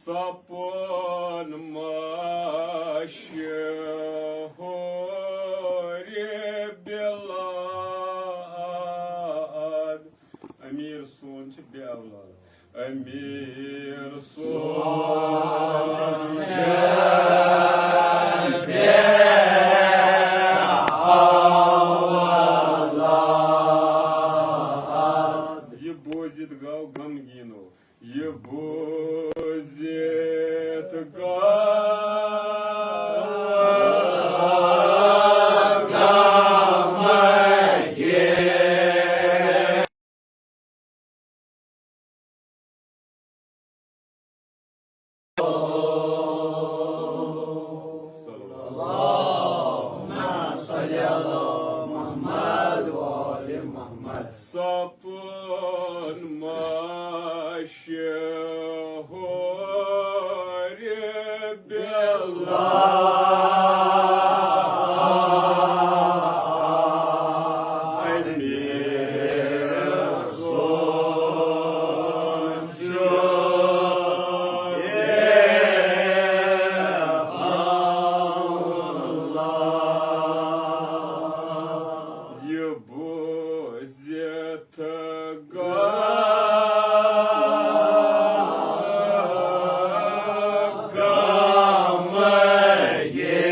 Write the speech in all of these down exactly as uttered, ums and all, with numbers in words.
سپُن مشہوٗر بلاد۔ امیر سون چھُ بے اولاد۔ امیر سون چھُ بے اولاد۔ یہِ بوٗزِتھ گوٚو غمگیٖنو۔ یہِ بوٗزِتھ گوٚو غمگیٖن۔ اللهم صل على محمد وآل محمد۔ سپُن مشہوٗر بلاد۔ امیر سون چھُ بے اولاد۔ یہِ بوٗزِتھ گوٚو غمگیٖن۔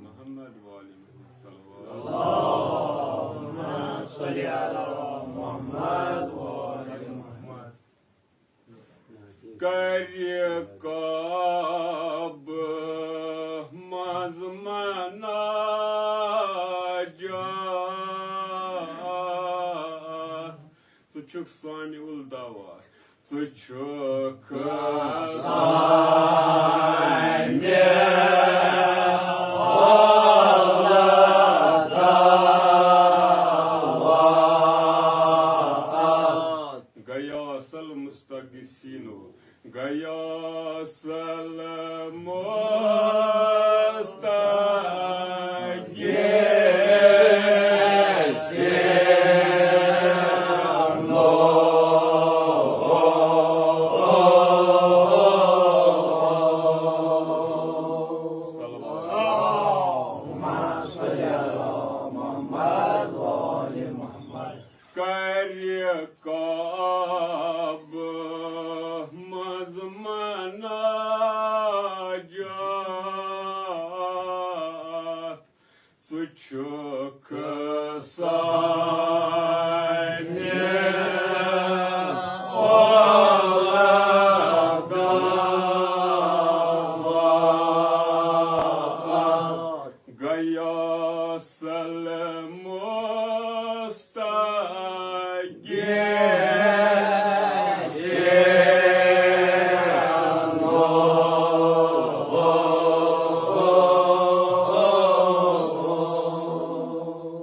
محمد وآل محمد صلوات۔ اللهم صل على محمد وآل محمد۔ کرِ کعبہٕ منٛز مناجات۔ ژٕ چھُکھ سانہِ الداوار، ژٕ چھُکھ سانہِ الداوار۔ غیاث المستغیثین۔ غیاث المستغیثین۔ اللهم صل على محمد وآل محمد۔ کرِ کعبہٕ منٛز مناجات۔ ژٕ چھُکھ سانہِ الداوار۔ غیاث المستغیثین۔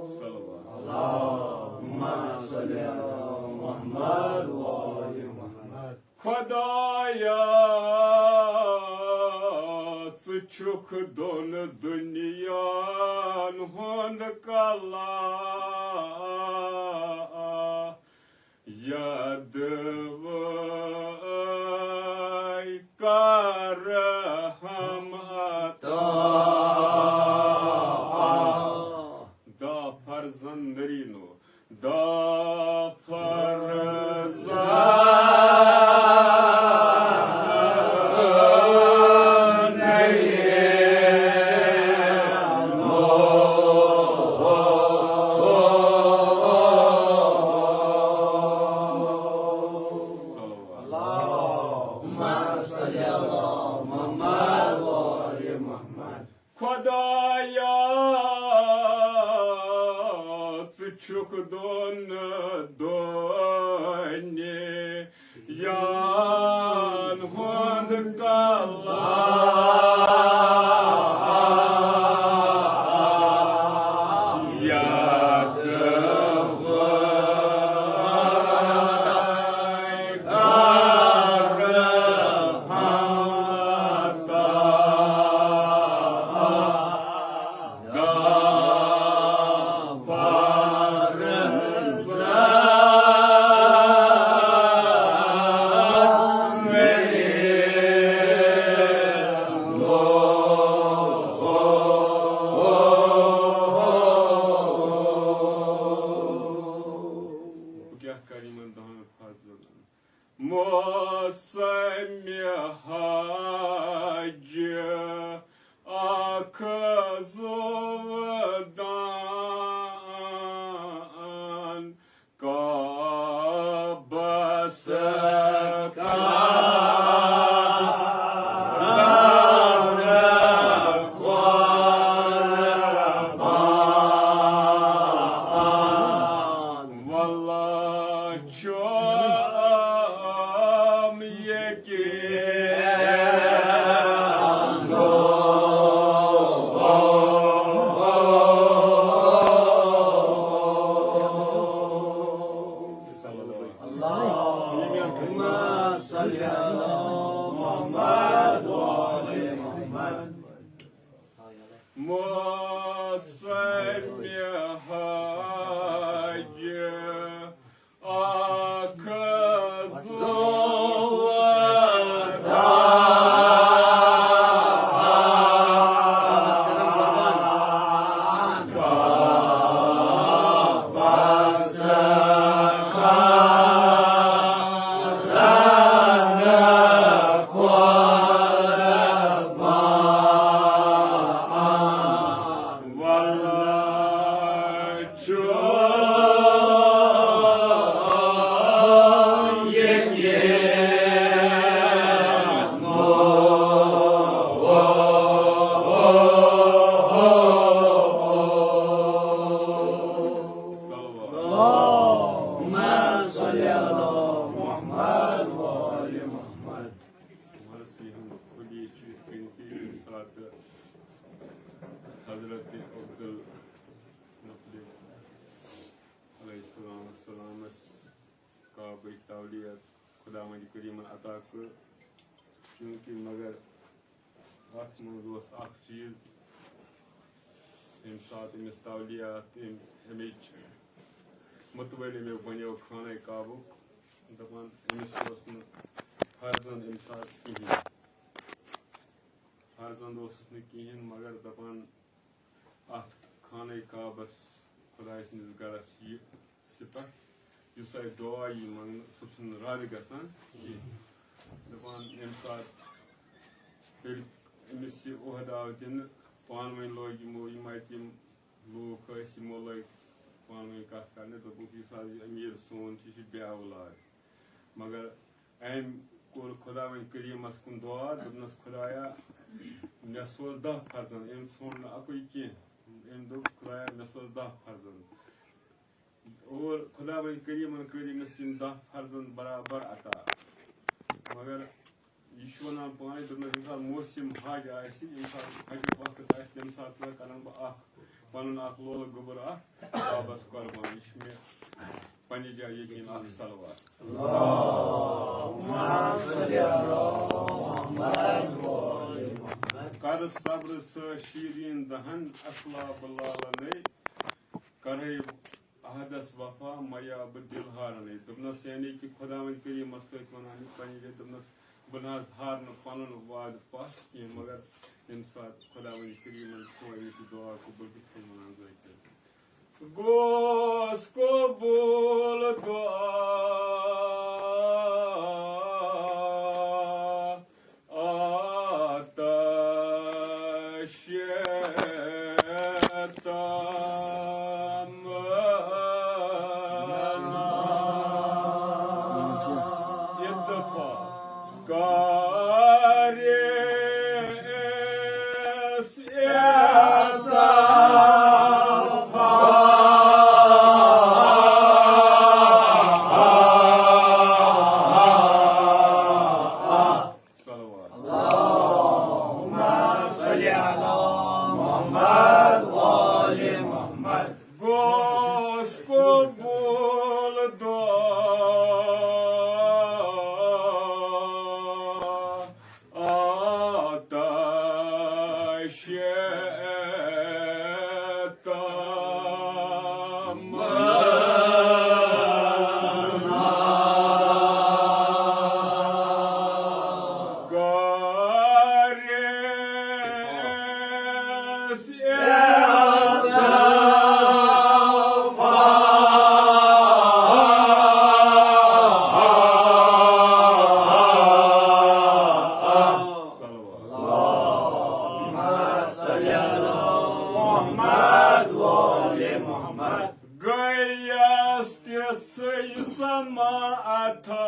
صلوات۔ اللهم صل على محمد وآل محمد۔ خۄدایا، ژٕ چھُکھ دۄن دُنیاہَن ہُنٛد کلہٕ۔ یَدوَے کَر رحم عطا۔ دَہ فرزند نٔریٖنو۔ دَہ فرزند نٔریٖنو۔ اللهم صل على محمد وآل محمد۔ خۄدایا، ژٕ چھُکھ دۄن دۄنہِ یان ہُنٛد کلہٕ۔ یَدوَے کَر رحم عطا۔ موسمِ حج اکھ زُو اللهم صل على محمد وآل محمد. مرثی ہُنٛد خُلی چھُ یِتھ کٔنۍ کہِ ییٚمہِ ساتہٕ حضرت عبدالمطلب علیہ السلام السلام ٲسۍ کعبٕچ تولیت خداوند کریمن عطا کٔر، چوٗنٛکہِ مگر اتھ منٛز اوس اکھ چیٖز، ییٚمہِ ساتہٕ أمِس تولیت، أمۍ، اَمِچ متوٲلی مےٚ بنیو خانہ کعبُک، دپان أمِس اوس نہٕ فرزند اَمہِ ساتہٕ کِہیٖنۍ، فرزند اوسُس نہٕ کِہیٖنۍ، مگر دپان اتھ خانہ کعبس خداے سٕنٛدِس گرس یہِ سِپتھ، یُس اَتہِ دُعا یی منٛگنہٕ، سُہ چھُنہٕ رد گژھان کینٛہہ۔ دَپان، ییٚمہِ ساتہٕ ییٚلہِ أمِس یہِ عہدٕ آو دِنہٕ، پانہٕ ؤنۍ لوگ یِمو، یِم اَتہِ یِم لوٗکھ ٲسۍ، یِمو لٲگۍ پانہٕ ؤنۍ کَتھ کَرنہِ، دوٚپُکھ، یُس حظ یہِ أمیٖر سون چھُ، یہِ چھُ بے اولاد۔ مگر أمۍ کوٚر خۄداوند کریٖمَس کُن دُعا، دوٚپنَس، خۄدایا، مےٚ سوز دَہ فرزند، أمۍ ژھونٛڈ نہٕ اَکُے کینٛہہ۔ أمۍ دوٚپ، خۄدایا، مےٚ سوز دَہ فرزند۔ اور خۄداوند کریٖمن کٔرۍ أمِس یِم دَہ فرزند برابر عطا۔ مگر یہِ چھُ وَنان پانے، دوٚپنَس، ییٚمہِ ساتہٕ موسم حج آسہِ، ییٚمہِ ساتہٕ حجُک وقت آسہِ، تَمہِ ساتہٕ ہسا کَرَن بہٕ اَکھ، پَنُن اَکھ لولہٕ گوٚبُر اَکھ کعبَس قۄربان۔ یہِ چھُ مےٚ پننہِ جایہِ یقین، اَکھ صلوات۔ اللهم صل على محمد وآل محمد۔ کر صبر سہ شیرین دہن، اصلاب لالنے کرے عہدس وفا، میا بہٕ دِل ہارنے۔ دوٚپنَس، یعنی کہِ خۄداوند کریٖمس سۭتۍ وَنان یہِ پننہِ جایہِ، دوٚپنَس، بہٕ نہ حظ ہارٕ نہٕ پنُن وعدٕ پتھ کینٛہہ، مگر ییٚمہِ ساتہٕ خۄداوند کریٖمن سون یہِ دُعا قبول، کِتھ کٔنۍ وَنان زٲنۍ کٔرِتھ؟ گوس قبول دعا آتش تمنا۔ اتفاق کر صلوات۔ اللهم صل على محمد وآل محمد۔ گوس قبول دعا آتش تمنا۔ صلوات۔ اللهم صل على محمد وآل محمد۔ گٔیَس تِژھٕے سما عطا،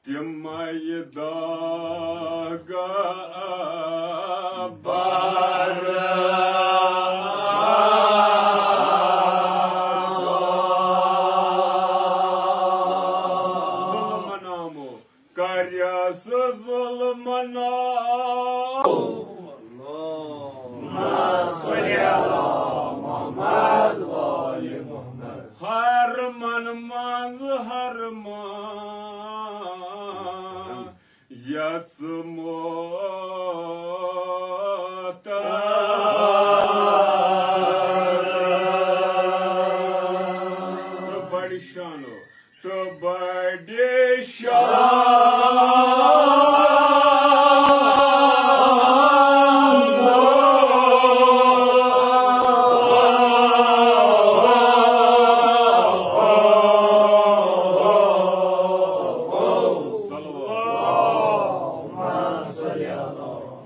تِمَے داغ بر۔ ظلم نامو کریس ظلم نامو۔ اللهم صل على محمد وآل محمد۔ حرمن منٛز حرمان یژمو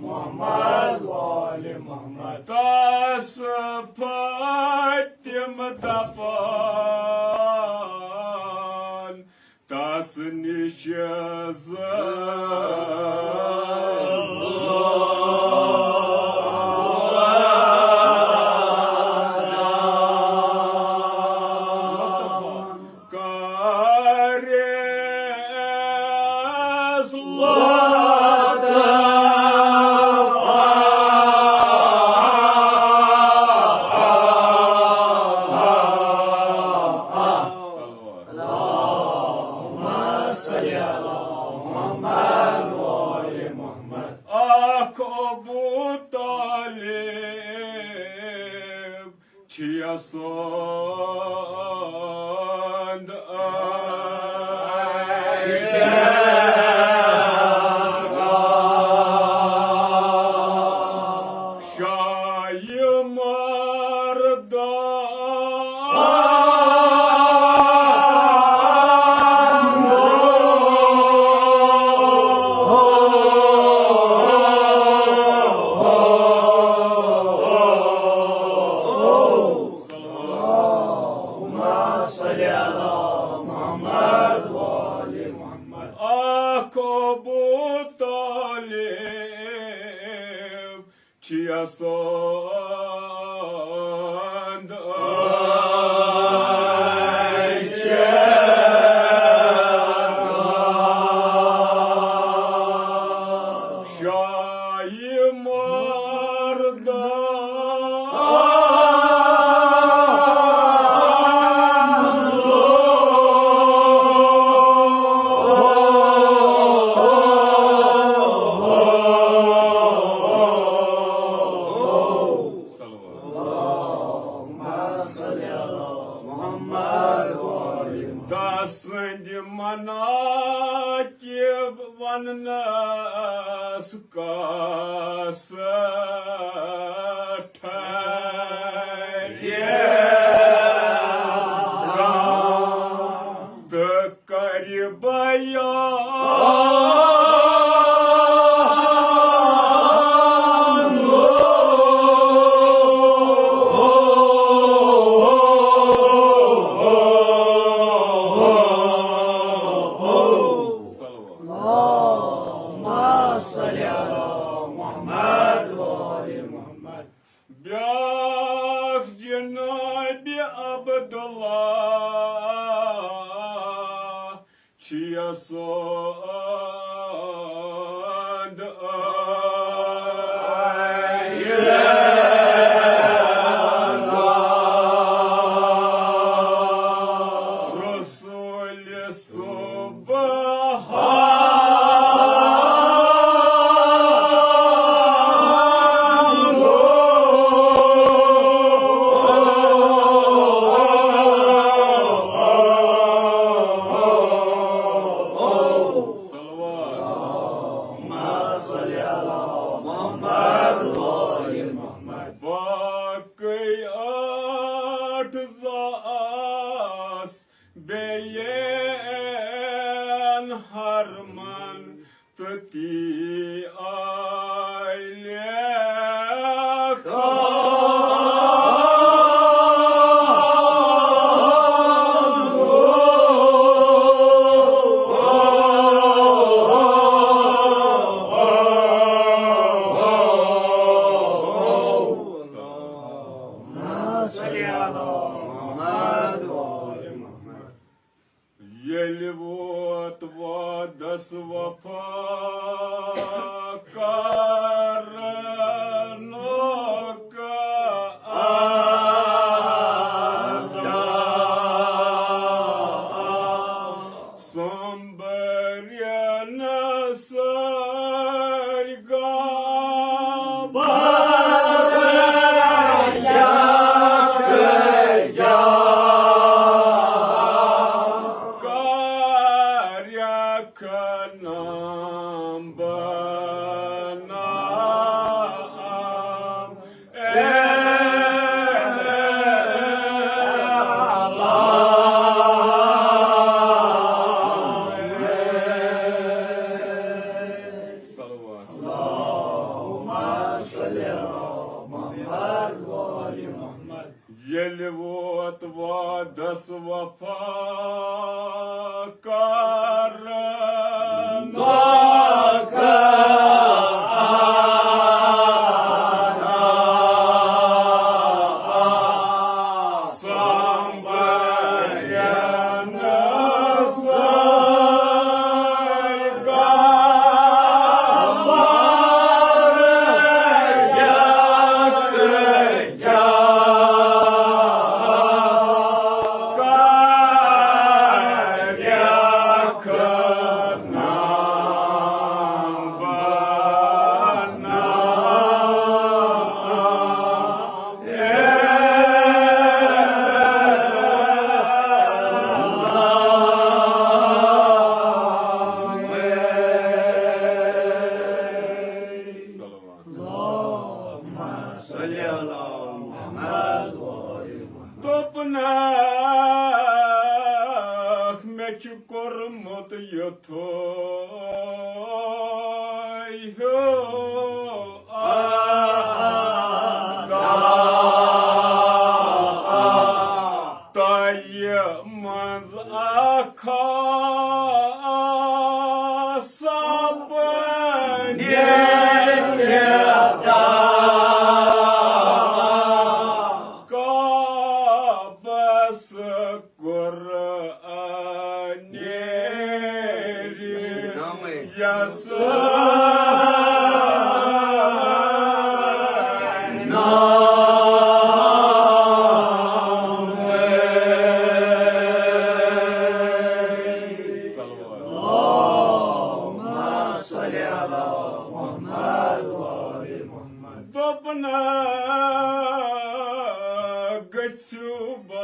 محمد وآل محمد۔ تس فاطم دپان، تس نش زٕ کریس لوطا۔ اللهم صل على محمد وآل محمد۔ اکھ ابو طالب چھُ یَژھان شاہ مردان۔ اللهم صل على محمد وآل محمد۔ اکھ ابو طالب چھُ یَژھان شاہ مردان۔ اللهم صل على محمد وآل محمد۔ تسٕنٛدِ مناقب وننس کس ٹھہرِ تہٕ کرِ بیان۔ اللهم صل على محمد وآل محمد۔ بیاکھ جناب عبداللہ چھُ یَژھان رسول سبحان دس وفا کر دوٚپنَکھ، مےٚ چھُ کوٚرمُت یُتھُے ہیوٗ آغاز، تۄہہِ منٛز اکھ خاص سپنہِ کعبس قرآنِ یس نام۔ دوٚپنَکھ، گٔژھِو بنِش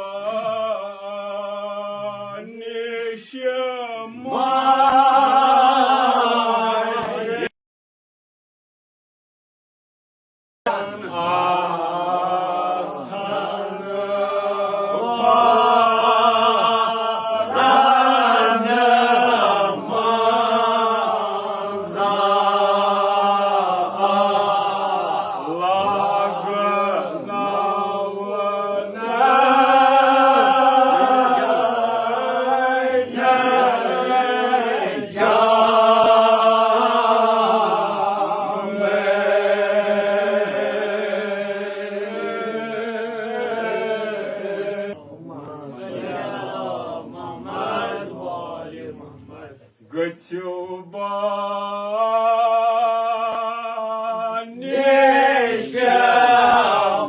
ماجہِ۔ گٔژھِو بنِش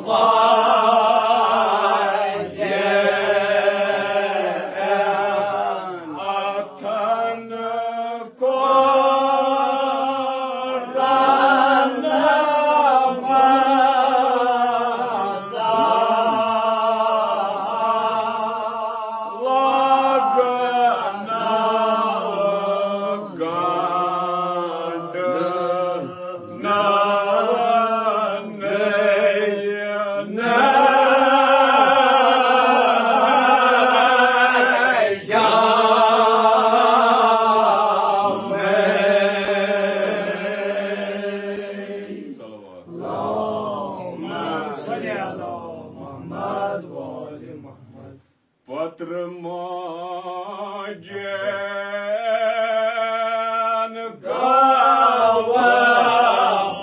ماجہِ اَتھن قرآن منٛز لاگناو گنٛڈ ناونہٕ یہِ نہٕ جامے۔ صلوات۔ اللهم صل علی محمد وآل محمد۔ پترٕ ماجن گوٚو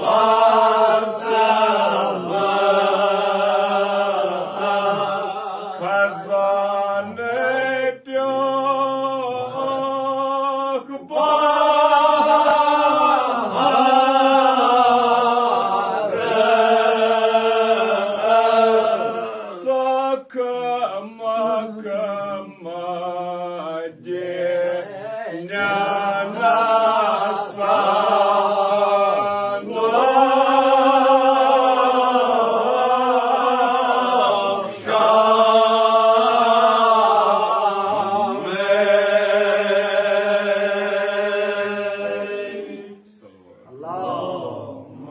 بس خزانہٕ پیوٚکھ بحر سکھ مکھ مدینہ سانُک شامے۔ اللهم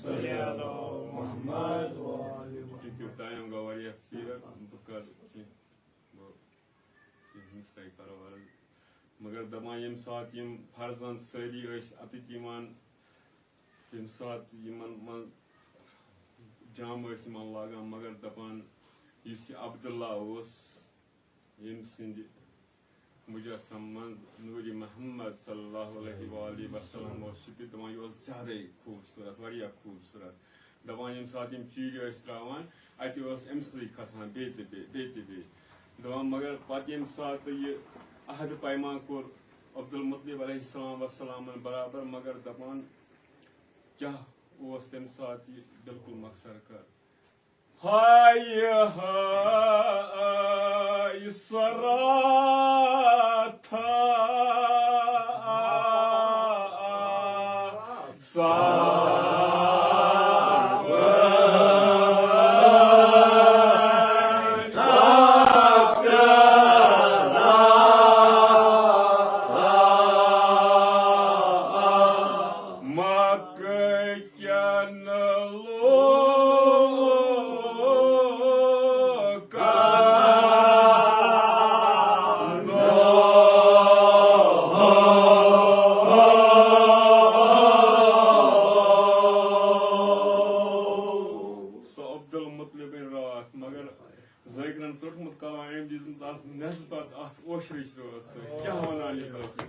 صل علی محمد وآل محمد۔ ٹھیک چھُ، ٹایم گوٚو واریاہ ژیر، بہٕ کَرٕ کینٛہہ، بہٕ کینٛہہ حصہٕ تۄہہِ کَرو عرض۔ مگر دَپان، ییٚمہِ ساتہٕ یِم فرزند سٲری ٲسۍ اَتِتھ یِوان، ییٚمہِ ساتہٕ یِمَن منٛز جامہٕ ٲسۍ یِمَن لاگان، مگر دَپان، یُس یہِ عبداللہ اوس، ییٚمہِ سٕنٛدِ مجسم منٛز نوٗرِ محمد صلی اللہ علیہ وآلہ وسلم اوس، سُہ تہِ دَپان، یہِ اوس زیادَے خوٗبصوٗرت، واریاہ خوٗبصوٗرت۔ دَپان، ییٚمہِ ساتہٕ یِم چیٖرِ ٲسۍ ترٛاوان، اَتہِ اوس أمۍ سٕے کھسان بیٚیہِ تہٕ بیٚیہِ، بیٚیہِ تہٕ بیٚیہِ۔ دَپان، مگر پَتہٕ ییٚمہِ ساتہٕ یہِ عہد پیمان کوٚر عبدالمطلب علیہ السلام وسلامَن برابر، مگر دَپان، کیٛاہ اوس تَمہِ ساتہٕ یہِ بالکل مۄخصر کر۔ ہاے ہاے سراتھا سا مکہ کٮ۪ن لوٗکن سُہ عبدالمطلبٕنۍ راتھ، مگر ذٲکرن ژوٚٹمُت کلام، أمۍ دِژمٕژ اَتھ نسبت اَتھ اوشرٕچ رٲژ سۭتۍ۔ کیٛاہ وَنان یہِ ذٲکر؟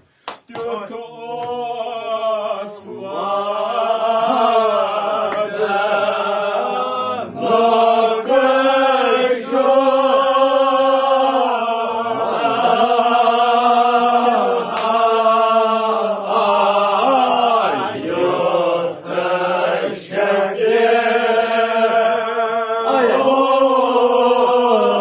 تیُتھ اوس وعدٕ لوکَن شوٗرا، یُتھ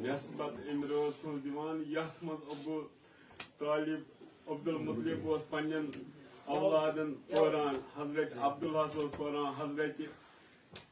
نسبت امہِ رٲژ ہٕنٛز دِوان، یتھ منٛز ابو طالب عبدالمطلب اوس پننٮ۪ن اولادن پوران، حضرت عبداللہ اوس پوران، حضرت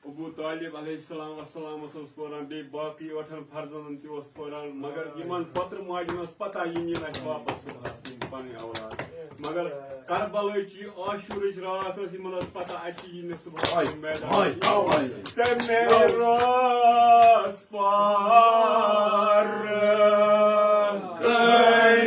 ابو طالب علیہ السلام والسلام اوس پوران، بیٚیہِ باقٕے ٲٹھن فرزندن تہِ اوس پوران، مگر یِمن پۄترٕ ماجہِ ٲس پتہ یِم یِن اَسہِ واپس صُبحس یِم پنٕنۍ اولاد۔ مگر کربلٲے چھِ یہِ عاشورٕچ راتھ ٲس، یِمن ٲس پتہ اَتہِ یی نہٕ صُبحس آے، یِم میدان۔ آے، آے۔ تَمے رٲژ پار کٔرِو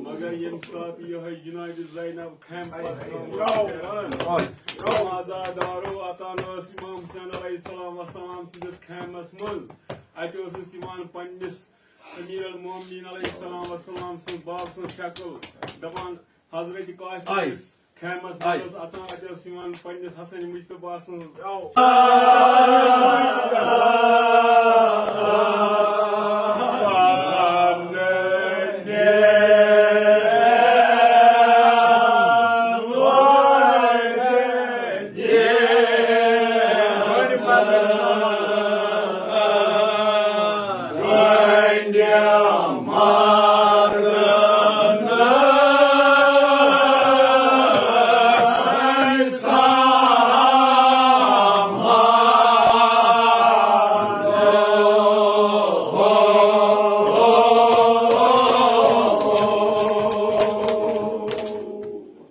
مگر ییٚمہِ ساتہٕ یِہوٚے جناب زینب خیمہٕ پتہٕ کٲم ٲس کران، عزادارو اژان ٲس امام حسین علیہ السلام والسلام سٕنٛدِس خیمس منٛز۔ اتہِ اوس أسۍ یِوان پننِس امیر المومنین علیہ السلام والسلام سٕنٛز باب سٕنٛز شکل دپان، حضرت قاسم آے۔ ٲسۍ خیمس آے۔ منٛز ٲس اژان، اتہِ ٲس یِوان پننِس حسن مجتبیٰ سٕنٛز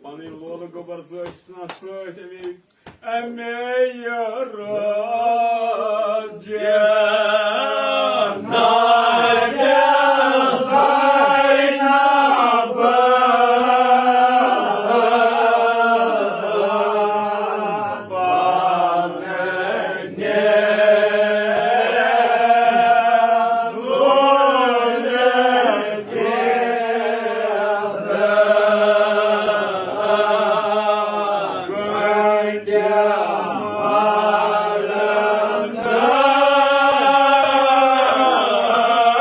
پنٕنۍ لولہٕ گوٚبر زٲج چھِس وَنان سۭتۍ اَمے، اَمے یہِ رٲژ جناب زینب پننہِ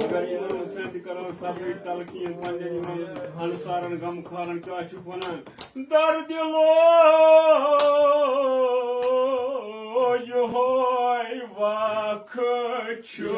مگر یِمن حسین تہِ کران صبرٕچ تلقین، پننٮ۪ن یِمن انصارن، غمخارن کیٛاہ چھُکھ ونان؟ درد دلو یہوے وقت چھُ۔